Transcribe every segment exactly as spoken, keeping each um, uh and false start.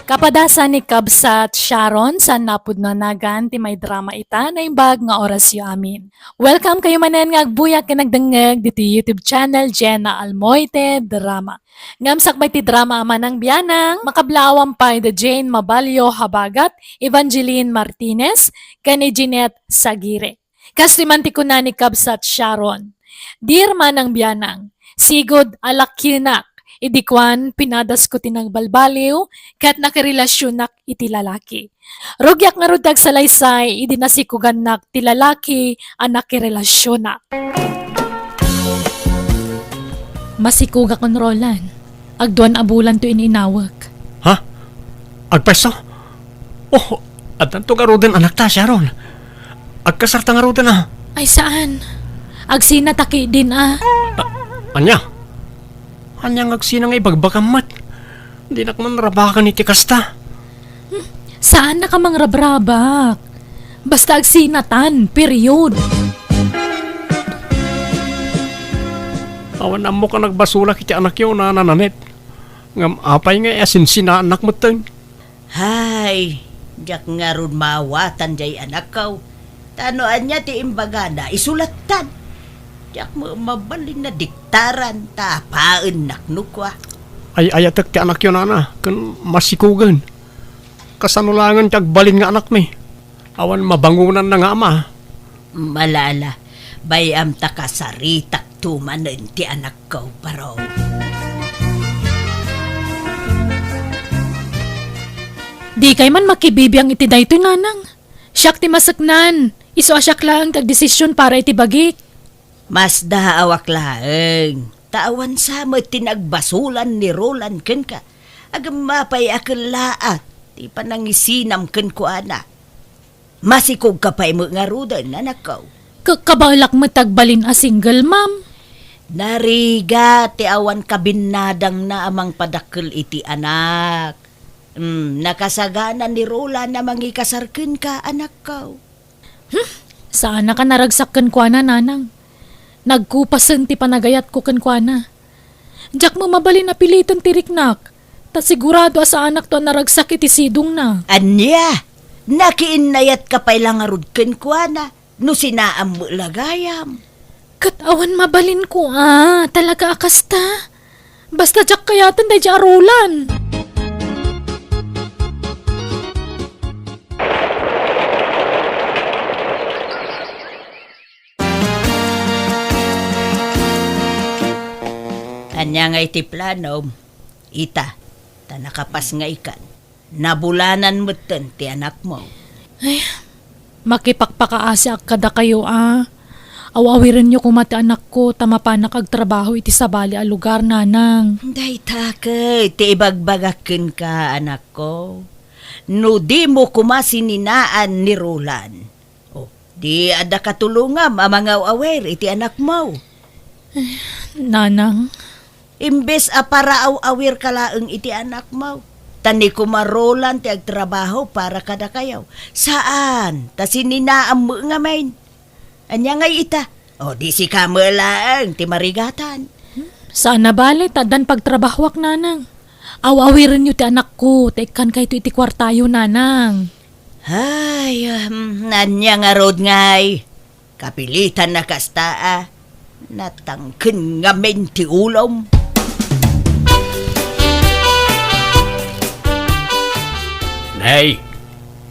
Kapadasan ni Kabsat Sharon, saan napudno a nagan ti maidrama ita, naimbag nga orasyo amin. Welcome kayo manen nga agbuyak ken agdengngeg ditoy YouTube channel Jenna Almoite Drama. Ngem sakbay ti drama a Manang Bianang, makablaawan pay da Jane Mabalio Habagat, Evangeline Martinez, ken ni Jeanette Sagire. Kas ti man ti kuna ni Kabsat Sharon, "Dear Manang Bianang, sigud a lakienak, idi kuan, pinadasko ti nagbalbaliw, ket nakirelasionak iti lalaki. Rugiak ngarud ti agsalaysay, idi nasikugannak ti lalaki a nakirelasionak." Masikugakon, Roland. Agduan a bulan to ininawek. Ha? Agpwesto? Oh, addanto garuden anakta, Sharon. Agkasarta ngaruden a. Ay, saan. Agsina ta ketdin a. A-, ania? Ania nga agsina nga ibagbagam met? Dinak man rabaken iti kasta. Hmm, saan na ka mangrabrabak. Basta agsinatan, period. Awan ammok a nagbasolak iti anakyo, Nana Nanette. Ngem apay nga asinsinaannak metten? Hay, diak ngarud maawatan jay anakko. Ta no ania ti imbagana, isu lattan. Diak met mabalin a diktaran, ta apaennak no kua. Ay-ayatek ti anakyo, Nana, ken masikugen. Kasano laengen ti agbalin nga anakmi? Awan mabangonanna nga ama. Malala, bay-am ta kasaritakto manen ti anakko, baro. Dikay man makibibiang iti daytoy, Nanang. Siak ti maseknan. Isu a siak laeng ti agdesisyon para iti bagik. Masdaawak laeng, ta awan sa met ti nagbasolan ni Roland kenka. Agem apay a kellaat ti panangisinam kenkuana. Masikogka pay met ngaruden, anakko. Ka-, kabaelak met agbalin a single mom. Narigat ti awan kabinnadangna a mangpadakkel iti anak. Hmm, nakasagana ni Roland a mangikasar kenka, anakko. Hmm, saannak a naragsak kenkuana, Nanang. Nagkupasen ti panagayatko kenkuana. Diak met mabalin a piliten ti riknak, ta sigurado a saanakto a naragsak iti sidongna. Ania? Nakiinnayatka pay la ngarud kenkuana, no sinaam met la gayam. Ket awan mabalinko a, talaga a kasta. Basta diak kayaten daydiay a Roland. Ania ngay ti planom? Ita, ta nakapasngaykan. Nabulanan metten ti anakmo. Ay, makipakpakaasiak kadakayo a. Aw-awirenyo koma ti anakko ta mapanak agtrabaho iti sabali a lugar, Nanang. Dayta ket ti ibagbagak kenka, anakko. No dimo koma sininaan ni Roland, oh, di adda katulongam a mangaw-awir iti anakmo. Nanang. Imbes a paraaw-awirka laeng iti anakmo, ta ni koma Roland ti agtrabaho para kadakayo. Saan, ta sininaam met ngamin. Ania ngay ita? O, di sika met laeng ti marigatan. Saan a bale, ta addan pagtrabahoak, Nanang. Aw-awirenyo ti anakko, ta ikkankayto iti kuartayo, Nanang. Ay, um, ania ngarud ngay? Kapilitan a kasta a. Natangken ngamin ti ulom. Nay,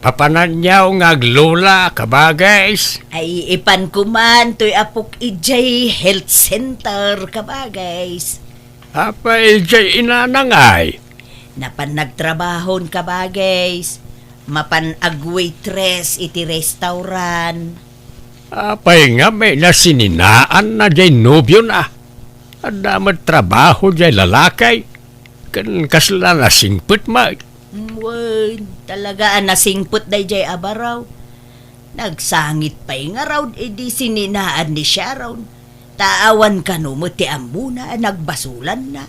papananyaw nga aglola, kabagays. Ay, ipan koman toy apok idiay health center, kabagays. Apay idiay inanangay? Napan nagtrabahon, kabagays. Mapan agwaitress iti restaurant. Apay ngamin a sininaanna diay nobiona? Adda met trabaho diay lalaki, ken kasla nasingpet met. Wen, talaga a nasingpet daydiay a baro. Nagsangit pay ngarud idi sininaan ni Sharon, ta awan kano met ti ammona a nagbasolanna.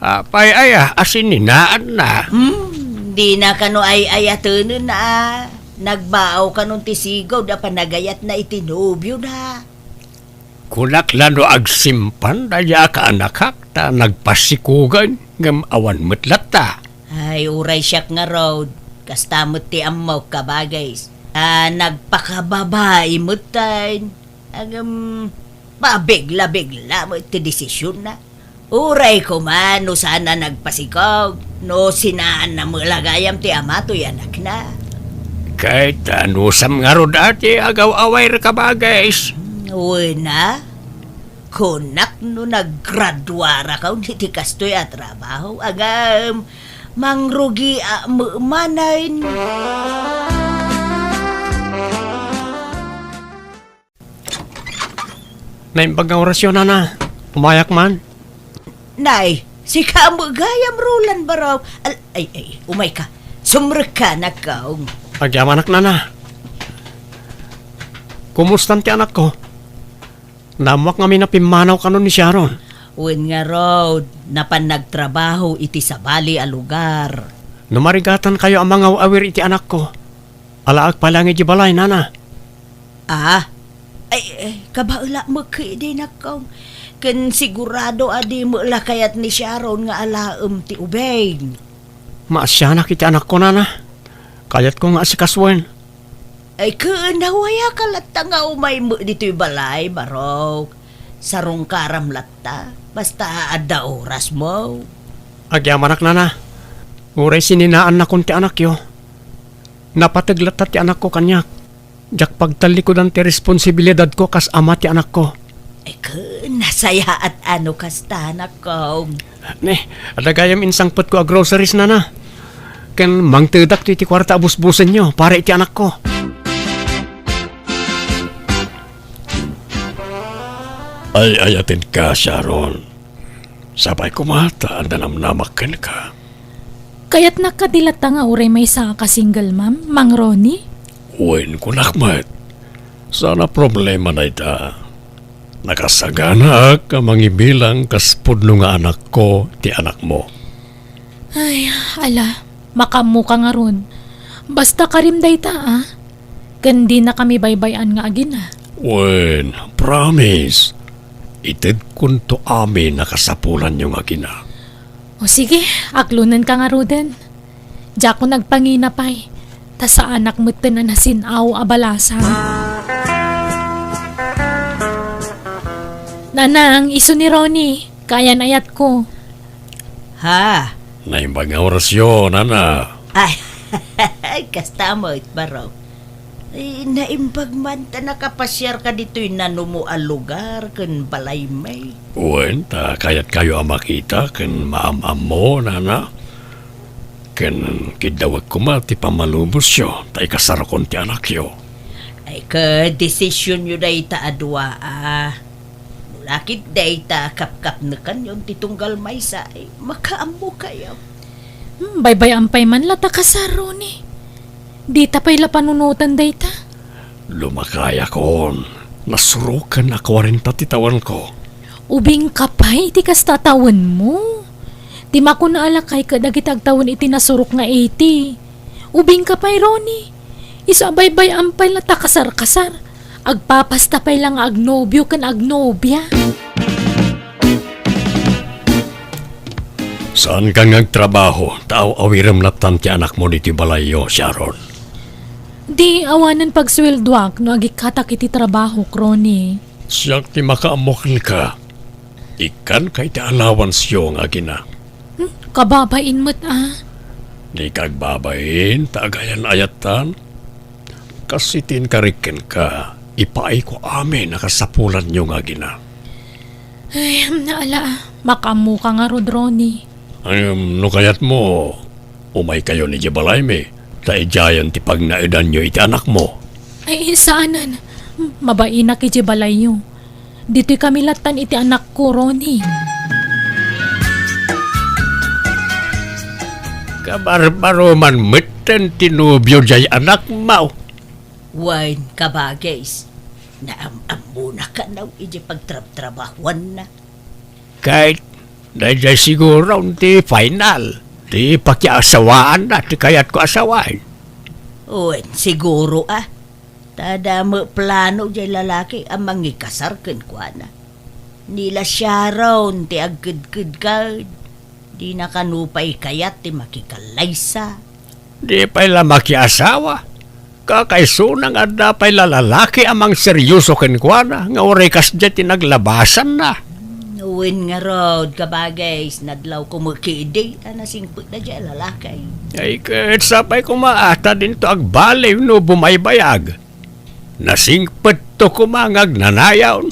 Apay aya a sininaanna? Hmm, dina kano ay-ayatenen a nagbaaw kanon ti sigud a panagayatna iti nobiona. Kunak la no agsimpan daydiay a kaanakak ta nagpasikugen ngem awan met latta. Ay, uray siak ngarud, kasta met ti ammok, kabagis. A, nagpakababai metten. Ngem, pabigla-bigla met ti desisionna. Uray koma no saan a nagpasikog, no sinaanna met la gayam ti ama toy anakna. Ket anusam ngarud a ti agaw-awir, kabagis? Hmm, wen a. Kunak no naggraduarakon iti kastoy a trabaho, ngem mangrugiak met manen. Naimbag nga orasyo, nana. Umayak man. Nay, sika met gayam, Roland, barok. Al-, ay, ay, umayka. Sumrekka, nakkaw. Agyamanak, nana. Kumustan ti anakko? Naammoak ngamin a pimmanaw kano ni Sharon. Wen ngarud, napan nagtrabaho iti sabali a lugar. No marigatankayo a mangaw-awir iti anakko, alaek pay laeng idiay balay, nana. Ah? Ay, ay, kabaelak met ketdi, nakkaw. Ken sigurado a di met la kayat ni Sharon nga alaem ti ubing. Maasianak iti anakko, nana. Kayatko nga asikasuen. Ay, ken, nawayaka latta nga umay met ditoy balay, barok. Sarungkaram latta, basta adda orasmo. Agyamanak, nana. Uray sininaannakon ti anakyo, napateg latta ti anakko kaniak. Diak pagtallikudan ti responsibilidadko kas ama ti anakko. Ay, ken, nasayaat a no kasta, nakkaw. Ne, adda gayam insangpetko a groceries, nana. Ken mangtedak ti, ti kuarta a busbusenyo para iti anakko. Ay-ayatenka, Sharon. Sapay koma ta adda namnamak kenka. Kayatnak kadi latta nga uray maysaak a single mom, Mang Ronnie? Wen, kunak met. Saan a problema dayta. Nakasaganaak a mangibilang kas pudno nga anakko ti anakmo. Ay, ala, makaammoka ngarud. Basta karim dayta, a. Ken dinakami baybay-an nga agina. Wen, promise. Itedkonto amin a kasapulanyo nga agina. O sige, aklonenka ngaruden. Diakon agpangina pay, ta saanak metten a nasin-aw a balasang. Nanang, isu ni Ronnie, kaayan-ayatko. Ha? Naimbag nga orasyo, nana. Ay, kasta met, barok. Ay, naimbag man ta nakapasiarka ditoy nanumo a lugar ken balaymi. Wen, ta kayatkayo a makita ken maam-ammo, nana. Ken kiddawek koma ti pammalubosyo ta ikasarkon ti anakyo. Ay, ket desisionyo dayta a dua, a. No la ket dayta a kapkapnekanyon ti tunggal maysa, ay, makaammokayo. Hmm, baybay-am pay man la ta kasar, Ronnie. Dita pay la panunoten dayta. Lumakayakon. Nasuroken a kuarenta ti tawenko. Ubingka pay iti kasta a tawenmo. Ti makuna a lakay ket dagiti agtawen iti nasurok nga eighty. Ubingka pay, Ronnie. Isu a baybay-am pay la ta kasar-kasar. Agpapasta pay la nga agnobio ken agnobia. Saanka nga agtrabaho, ta aw-awirem lattan ti anakmo ditoy balayyo, Sharon. Di awanen pagsueldoak no agikkatak iti trabahok, Ronnie. Siak ti makaammo kenka. Ikkanka iti allowanceyo nga agina. Hmm, kababain met, a. Dika agbabain, ta agayan-ayattan. Kas iti inkarik kenka, ipaayko amin a kasapulanyo nga agina. Ay, naala, makaammoka ngarud, Ronnie. Ngem no kayatmo, umaykayon idiay balaymi, ta idiayen ti pagnaedanyo iti anakmo. Ay, saanen. Mabainak idiay balayyo. Ditoy kami lattan iti anakko, Ronnie. Kabarbaro man metten ti nobio jay anakmo. Wen, kabagis, naam-ammona kano iti pagtrabtrabahoanna. Ket daydiay siguro ti final ti pakiasawaanna ti kayatko a sawen. Wen, siguro a. Ta adda met plano jay lalaki a mangikasar kenkuana. Ni la Sharon ti agkedkedkad. Dina kano pay kayat ti makikallaysa. Di pay la makiasawa. Kakaisuna nga adda pay la lalaki a mangseryoso kenkuana nga uray kasdiay ti naglabasanna. Wen ngarud, kabagis, nadlawko met idi a nasingpetda diay a lalaki. Ay, ket sapay koma a ta dinto agbaliw no bumaybayag. Nasingpetto koma nga agnanayon.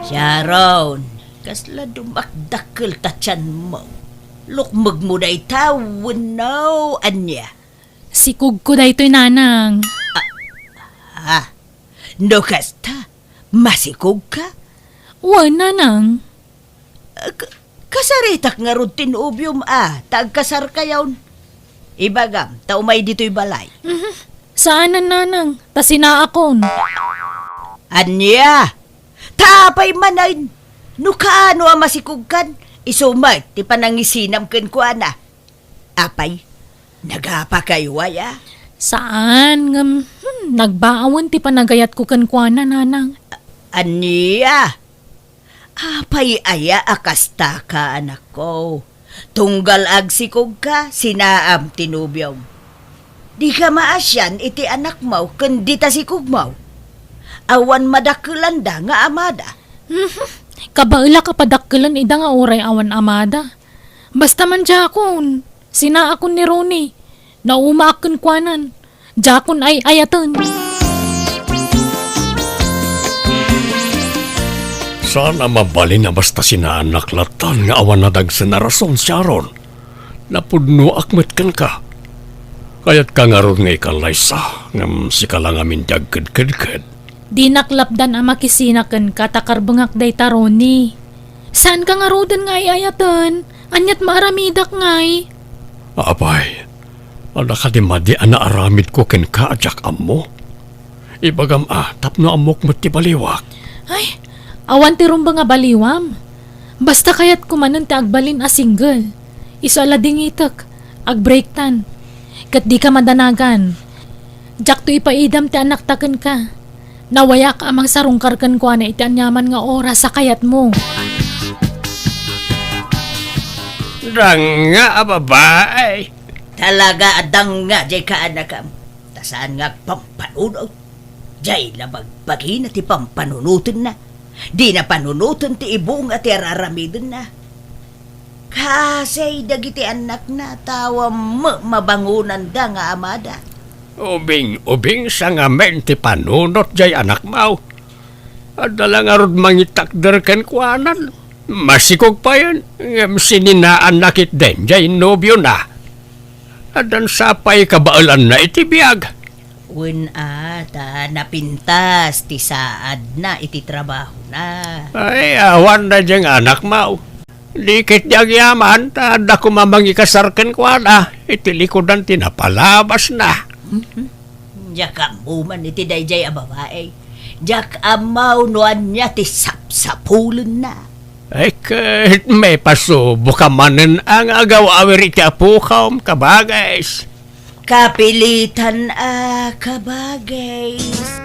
Sharon, kasla dumakdakkel ta tianmo. Lukmegmo dayta wenno ania? Sikogko daytoy, nanang. Ah, no kasta, masikogka? Wen, nanang. K-, kasaritak ngarud ti nobiom a ta agkasarkayon. Ibagam ta umay ditoy balay. Mhm. Saanen, nanang, ta sinaakon. Ania? Ta apay manen? No kaano a masikogkan, isu met ti panangisinam kenkuana. Apay, nagapakayo aya? Saan, ngem, hmm, nagbaawen ti panagayatko kenkuana, nanang. Ania? Apay aya a kastaka, anakko? Tunggal agsikogka, sinaam ti nobiom. Dika maasian iti anakmo ken dita sikogmo. Awan madakkelanda nga amada. Mhm. Kabaelak a padakkelen ida nga uray awan amada. Basta man diakon, sinaakon ni Ronnie. Naumaak kenkuanan. Diakon ay-ayaten. Saan a mabalin a basta sinaanak latan nga awan nadagsen a rason, Sharon. Napudnoak met kenka. Kayatka ngarud nga ikallaysa, ngem sika la ngamin ti agkedkedked. Dinak lapdan a makisina kenka ta karbengak dayta, Ronnie. Saanka ngaruden nga ay-ayaten? Aniat maaramidak ngay? Apay, adda kadi madi a naaramidko kenka a diak ammo? Ibagam a, tapno ammok met ti baliwak. Ay, awan ti rumbeng a baliwam. Basta kayatko manen ti agbalin a single. Isu a ladingitek, agbreaktan. Ket dika madanagan. Diakto ipaidam ti anakta kenka. Nawayak a mangsarungkar kenkuana iti aniaman nga oras a kayatmo. Danga a babae. Talaga a danga diay kaanakam. Ta saan nga agpampanunot. Diay la bagbagina ti pampanunotenna. Dina panunoten ti ibunga ti araramidenna. Kasay dagiti annakna, ta awan met mabangonanda nga amada. Ubing-ubing sa ngamin ti panunot diay anakmo. Adda la ngarud mangitakder kenkuanan. Masikog payen, ngem sininaanna ketdin diay nobiona. Addan sapay kabaelanna iti biag. Wen a, ta napintas ti saadna iti trabahona. Ay, awan daydiay nga anakmo. Di ketdi agyaman, ta adda koma mangikasar kenkuana iti likudan ti napalabasna. Mhm. Diak ammo man iti daydiay a babae. Diak ammo no ania ti sapsapulenna. Ay, ket maipasuboka manen a nga agaw-awir iti apokom, kabagis. Kapilitan a kabagis.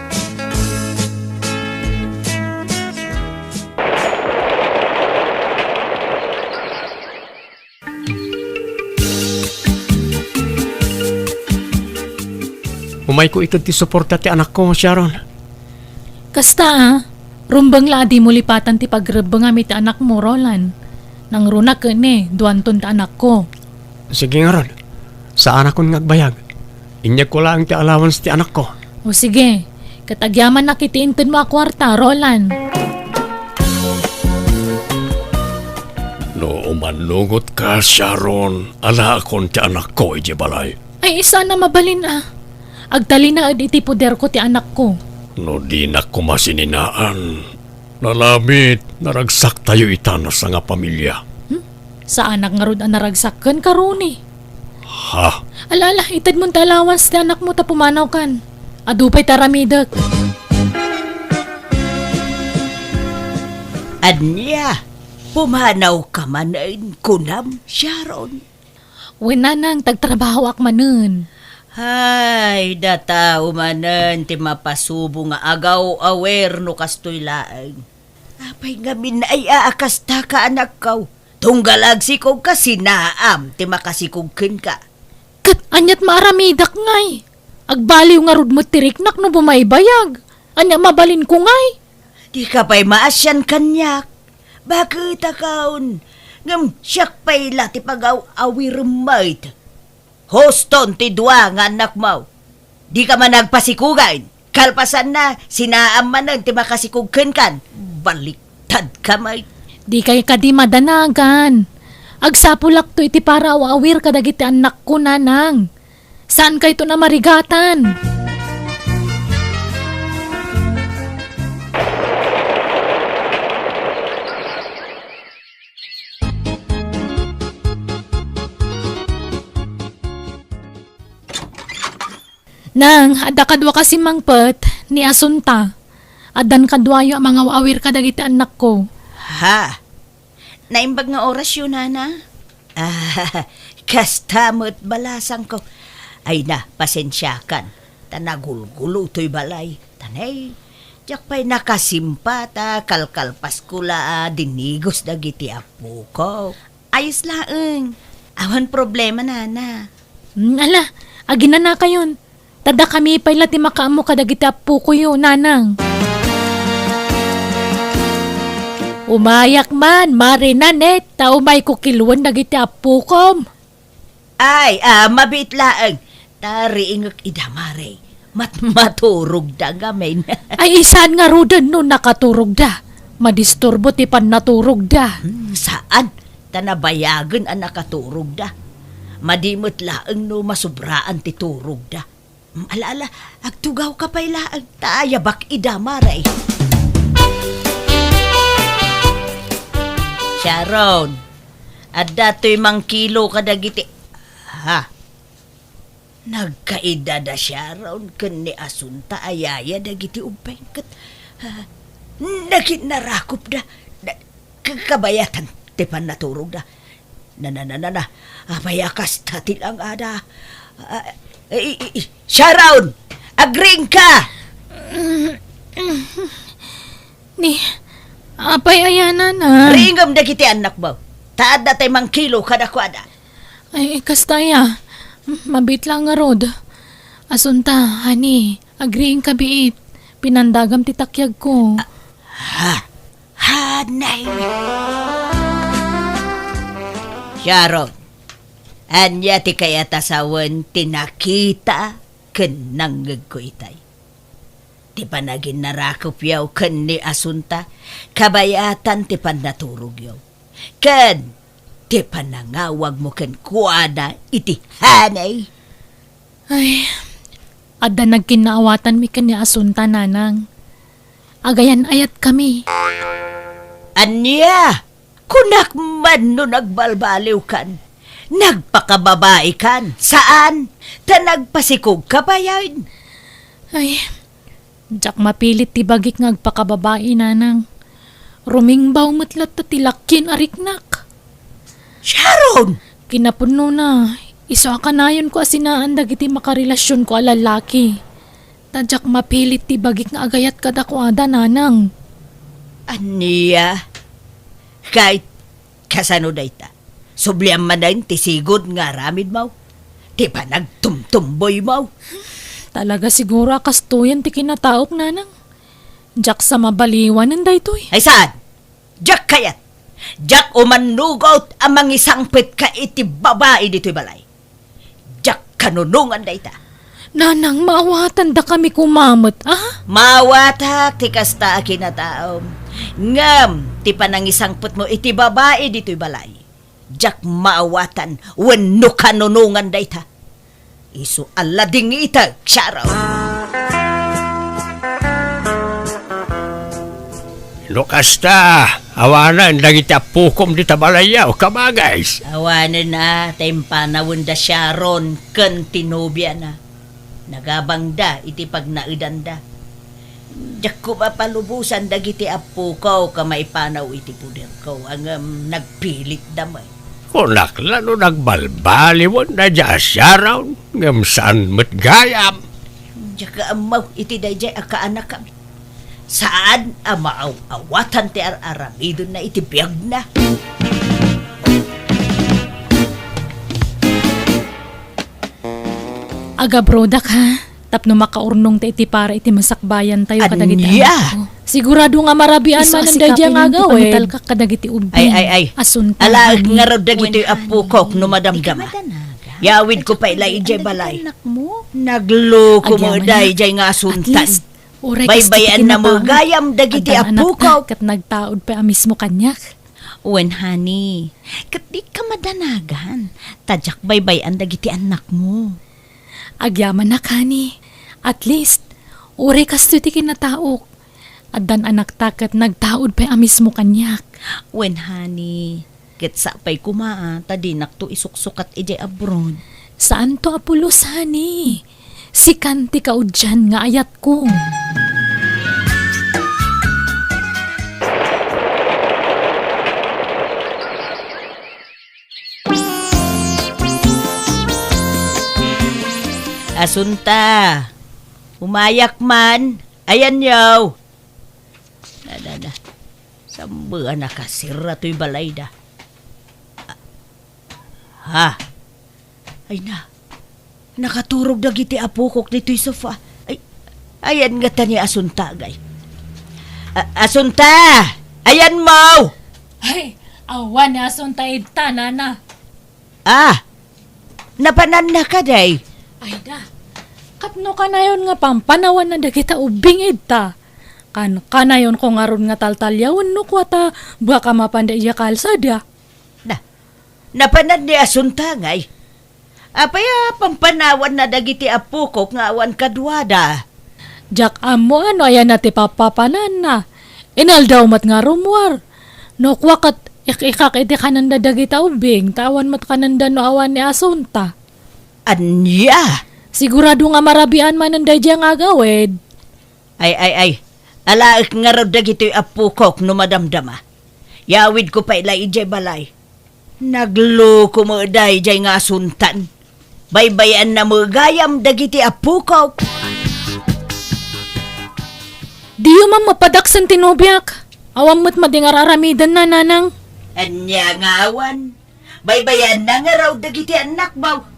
Umayko ited ti suporta ti anakko, Sharon. Kasta a, rumbeng la a dimo lipatan ti pagrebbengam iti anakmo, Roland. Nangruna ken ni, duanton ti anakko. Sige ngarud, saanakon nga agbayag. Inyegko laeng ti allowance ti anakko. O sige, ket agyamanak iti intedmo a kuarta, Roland. No umannungotka, Sharon, alaakon ti anakko idiay balay. Ay, saan a mabalin a. Agtalinaed iti poderko ti anakko. No dinak koma sininaan, nalabit, naragsaktayo itan a sangapamilia. Hmm? Saanak ngarud a naragsak kenka, Ronnie. Ha? Ala, ala, itedmon ti allowance ti anakmo ta pumanawkan. Adu pay ti aramidek. Ania? Pumanawka manen, kunam, Sharon? Wen, nanang, ta agtrabahoak manen. Ay, data umanen ti mapasubo nga agaw-awir no kastoy laeng. Apay ngamin ay a kasta ka, anakko? Tunggal agsikog ka, sinaam ti makasikog kenka. Ket aniat maaramidak ngay? Agbaliw ngarud met ti riknak no bumaybayag. Ania mabalinko ngay? Dika pay maasian kaniak. Baket a kaon, ngem siak pay la ti pagaw-awirem met. Huston ti dua nga annakmo. Dika man agpasikugan. Kalpasanna, sinaam manen ti makasikog kenkan. Baliktad ka met. Dikay kadi madanagan. Agsapulakto iti paraaw-awir kadagiti annakko, nanang. Saankayton a marigatan. Nang, adda kaduaka simmangpet, ni Asunta. Addan kaduayo a mangaw-awir kadagiti annakko. Ha? Naimbag nga orasyo, nana? Ah, kasta met balasangko. Ay na, pasensiakan. Ta nagulgulo toy balay. Ta nay, diak pay nakasimpa ta kalkalpasko la a dinigos dagiti appoko. Ayos laeng. Awan problema, nana. Hmm, ala, aginanakayon. Ta dakami pay la ti makaammo kadagiti appokoyo, nanang. Umayak man, Mare Nanette, ta umayko kiluen dagiti appokom. Ay, ah, mabiit laeng. Ta riingek ida, Mare. Mat-, maturogda ngamin. Ay, saan ngaruden no nakaturogda? Madisturbo ti pannaturogda. Hmm, saan? Ta nabayagen a nakaturogda. Madi met laeng no masubraan ti turogda. Hmm, ala, ala, agtugawka pay laeng ta ayabak ida, Mare. Sharon, adda toy mangkilo kadagiti, ha? Nagkaidada Sharon ken ni Asunta a yaya dagiti ubbing ket, ah, naginnarakopda. Na-, ka-, kabayatan ti pannaturogda. Na, na, na, na, na. Apay a kasta ti langada? Ah, i-, i-, i-, Sharon! Agriingka! Ni, apay aya, nana? Riingem dagiti annakmo. Ta adda tay mangkilo kadakuada. Ay, kasta aya. Mabiit la ngarud. Asunta, honey, agriingka biit. Pinandagam ti takyagko. Ah, ha? Honey! Sharon, ania ti kayat a sawen ti nakita ken nangngegko itay? Ti panaginnarakopyo ken ni Asunta, kabayatan ti pannaturogyo. Ken ti panangawagmo kenkuana iti honey. Ay, adda nagkinnaawatanmi ken ni Asunta, nanang. Agayan-ayatkami. Ania? Kunak man no nagbalbaliwkan, nagpakababaikan, saan? Ta nagpasikogka payen. Ay, diak mapilit ti bagik nga agpakababai, nanang. Rumingbaw met latta ti lakkin a riknak. Sharon! Kinapudnona, isu a kanayonko a sinaan dagiti makarelasionko a lalaki. Ta diak mapilit ti bagik nga agayat kadakuada, nanang. Ania? Kay, kasano dayta? Subliam manen ti sigud nga aramidmo? Ti panagtumtumboymo? Talaga siguro a kastoyen ti kinataok, nanang. Diak sa mabaliwanen daytoy. Ay saan? Diak kayat. Diak umannugot a mangisangpetka iti babai ditoy balay. Diak kanunongan dayta. Nanang, maawatandakami koma met, a? Maawatak ti kasta a kinataom. Ngem ti panangisangpetmo iti babai ditoy balay, diak maawatan wenno kanunongan dayta. Isu a ladingitek, Sharon. No kasta, awanen dagiti appokom dita balayyo, kabagis. Awanen a, ta impanawenda Sharon ken ti nobiana. Nagabangda iti pagnaedanda. Diak koma palubosan dagiti appoko ken maipanaw iti poderko, ngem nagpilitda met. Kunak la no nagbalbaliwen daydiay a Sharon, ngem saan met gayam. Diak ammo iti daydiay a kaanakam. Saan a maaw-awatan ti ar-aramidenna iti biagna. Agabrodak, ha? Tapno makaurnongta iti para iti masakbayantayo kadagiti anakko. Ania? Sigurado nga marabian manen daydiay nga agawid. Isu a sikaten ti pangitalkak kadagiti ubbing. Ay, ay, ay. Asunta, honey. Alaek ngarud dagitoy appokok no madamdama. Wen, honey. Ikamadanagan. Yawidko pay la idiay balay. Nagluko met daydiay nga asuntan. Agyaman na. At least, uray kastoy ti kinapawag. Baybayanna met gayam dagiti appokok. Adda anak ket nagtaud pay a mismo kaniak. Wen, honey. Ket dika madanagan. Ta diak baybay-an dagiti annakmo. Agyamanak, honey. At least, uray kastoy ti kinataok. Addan anakta ket nagtaud pay a mismo kaniak. Wen, honey. Ket sapay koma a ta dinakto isuksukat idiay abroad. Saanto a pulos, honey. Sikan ti kaudian nga ayatko. Asunta, umayak man. Ayanyo. Da, da, da. Sambean a kasirra toy balayda. Ha? Ay na. Nakaturog dagiti appokok ditoy sofa. Ay, ayan ngata ni Asunta, agay. A-, Asunta! Ayanmo! Ay, awan ni Asunta ita, nana. Ah! Napananna kadi? Ay da. Ket no kanayon nga pampanawanna dagita ubbing ita, kan-, kanayonko ngarud nga taltaliawen no kua ta baka mapanda idiay kalsada. Da. Napanan ni Asunta ngay. Apay a pampanawanna dagiti appokok nga awan kaduada? Diak ammo no ayanna ti papapananna. Inaldaw met nga rummuar. No kua ket ik-ikak iti kanenda dagita ubbing, ta awan met kanenda no awan ni Asunta. Ania? Sigurado nga marabian manen daydiay nga agawid. Ay, ay, ay. Alaek ngarud dagitoy appokok no madamdama. Yawidko pay la idiay balay. Nagluko met daydiay nga Asuntan. Baybay-anna met gayam dagiti appokok. Diyo man mapadaksen ti nobiak. Awan met madi nga ar-aramidenna, nanang. Ania nga awan? Baybay-anna ngarud dagiti annakmo.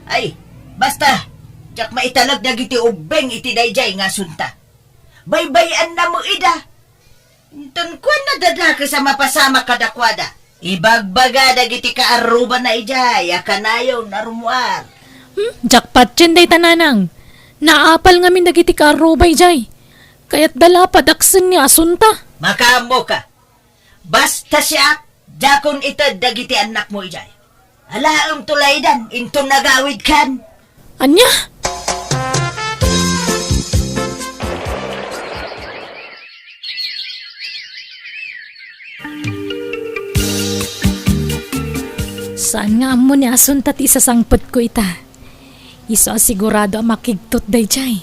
Ay, basta, diak maitalek dagiti ubbing iti daydiay nga Asunta. Baybay-anna met ida. Inton kuana, dadakes a mapasamak kadakuada. Ibagbaga dagiti kaarrubana idiay a kanayon a rummuar. Hmm, diak patien dayta, nanang. Naapal ngamin dagiti kaarruba idiay. Kayatda la a padaksen ni Asunta. Makaammoka. Basta siak, diakon ited dagiti annakmo idiay. Alaem to laydan inton agawidkan. Ania? Saan nga ammo ni Asunta ti isasangpetko ita? Isu a sigurado a makigtot daydiay.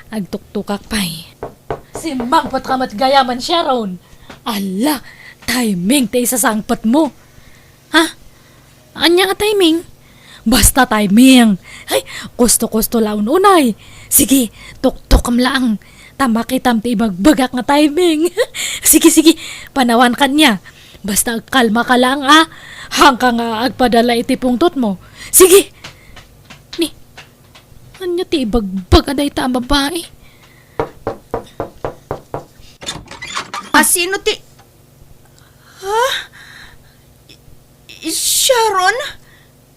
Agtuktokak pay. Simmangpetka met gayam, Sharon. Ala, timing ti isasangpetmo. Ha? Ania a timing? Basta timing. Ay, kusto-kusto la unay. Sige, tuktokem laeng. Ta makitam ti ibagbagak nga timing. Sige, sige. Panawanka nia. Basta agkalmaka laeng, a. Haanka nga agpadala iti pungtotmo. Sige. Ni, ania ti ibagbaga dayta a babai? A sino ti, ha? I-, Sharon?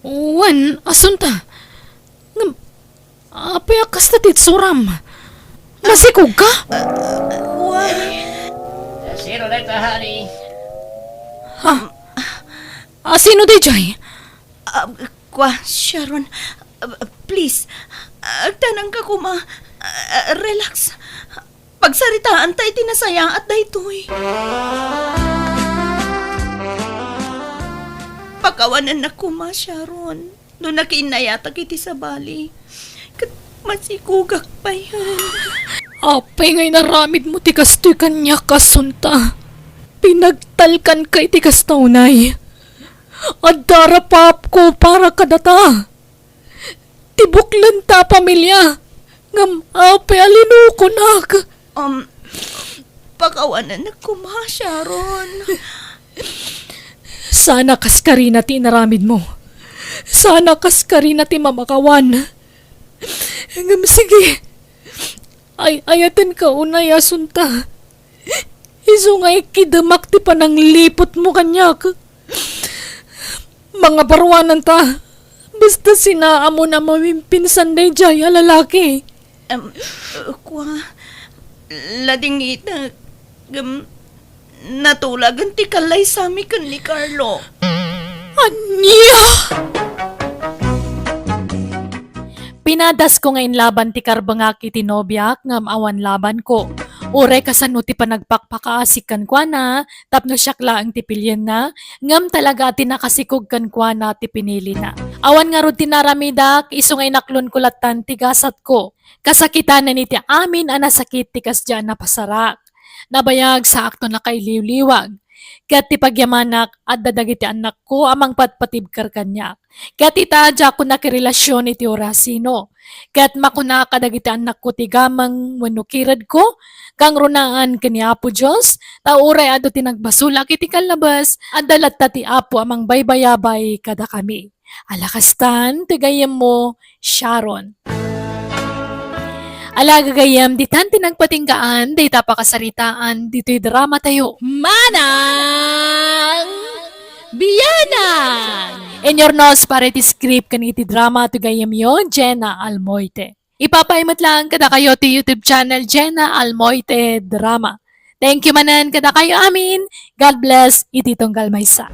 Wen, Asunta. Ngem, apay a kasta ti itsuram? Masikogka? Why? Sino dayta, honey? Ha? A sino daydiay? Ah, kua, Sharon, ah, please, agtanangka koma, ah, relax. Pagsaritaanta iti nasayaat daytoy. Pakawanennak koma, Sharon, no nakiinnayatak iti sabali. Ket masikogak payen. Apay nga inaramidmo ti kastoy kaniak, Asunta? Pinagtalkanka iti kasta unay. Adda ra pa apko para kadata. Ti buklenta a pamilia. Ngem apay a linukonak? Um, pakawanennak koma, Sharon. Sana kaskarina ti inaramidmo. Sana kaskarina ti mamakawan. Ngem sige, ay-ayatenka unay a sunta. Isu nga ikidemak ti panangliputmo kaniak. Mangabaruananta. Basta sinaamon a mawimpinsan daydiay a lalaki. Em, kua, ladingitek. Ngem, natulagen ti kallaysami ken ni Carlo. Ania? Pinadasko nga inlaban ti karbengak iti nobiak ngem awan labanko. Uray kasano ti panagpakpakaasik kenkuana tapno siak laeng ti pilienna, ngem talaga a ti nakasikog kenkuana ti pinilina. Awan ngarud ti naramidak, isu nga inaklonko lattan ti gasatko. Kasakitanen iti amin a nasakit ti kasdiay a napasarak. Nabayag saakto nakailiwliwag. Ket ti pagyamanak, adda dagiti annakko a mangpatpatibker kaniak. Ket ita, diakon nakirelasion iti orasino. Ket makunak a dagiti annakko ti gameng wenno kiredko, kangrunaan ken ni Apo Dios, ta uray adu ti nagbasolak iti kallabes, adda latta ti Apo a mangbaybayabay kadakami. Ala kastan ti gayyemmo, Sharon. Ala gagayyem, ditan ti nagpatinggaan dayta pakasaritaan ditoy drama tayo. Manang Bianang! In your nose para iti script ken iti drama ti gayyemyo, Jenna Almoite. Ipapaay met laeng kadakayo ti YouTube channel Jenna Almoite Drama. Thank you manen kadakayo amin. God bless iti tunggal maysa.